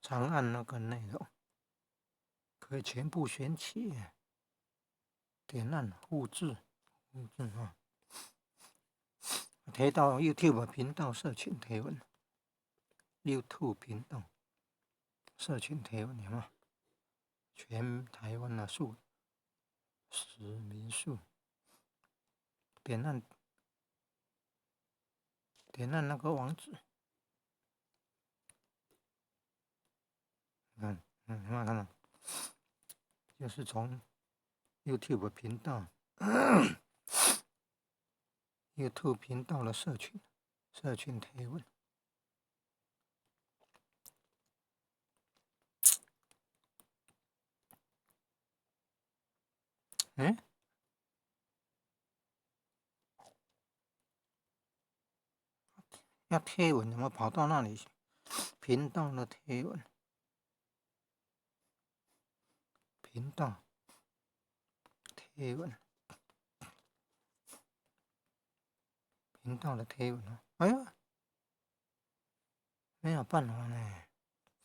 長按那個內容，可以全部選取，點按複製，複製啊，貼到 YouTube 頻道社群貼文，YouTube 頻道社群貼文有沒有？全台灣的素食民宿，點按點按那個網址，看，有沒有看到？就是從 YouTube 頻道，YouTube 頻道的社群貼文。哎，要貼文怎麼跑到那裡去？頻道的貼文，頻道貼文，頻道的貼文啊！哎呀，沒有辦法呢。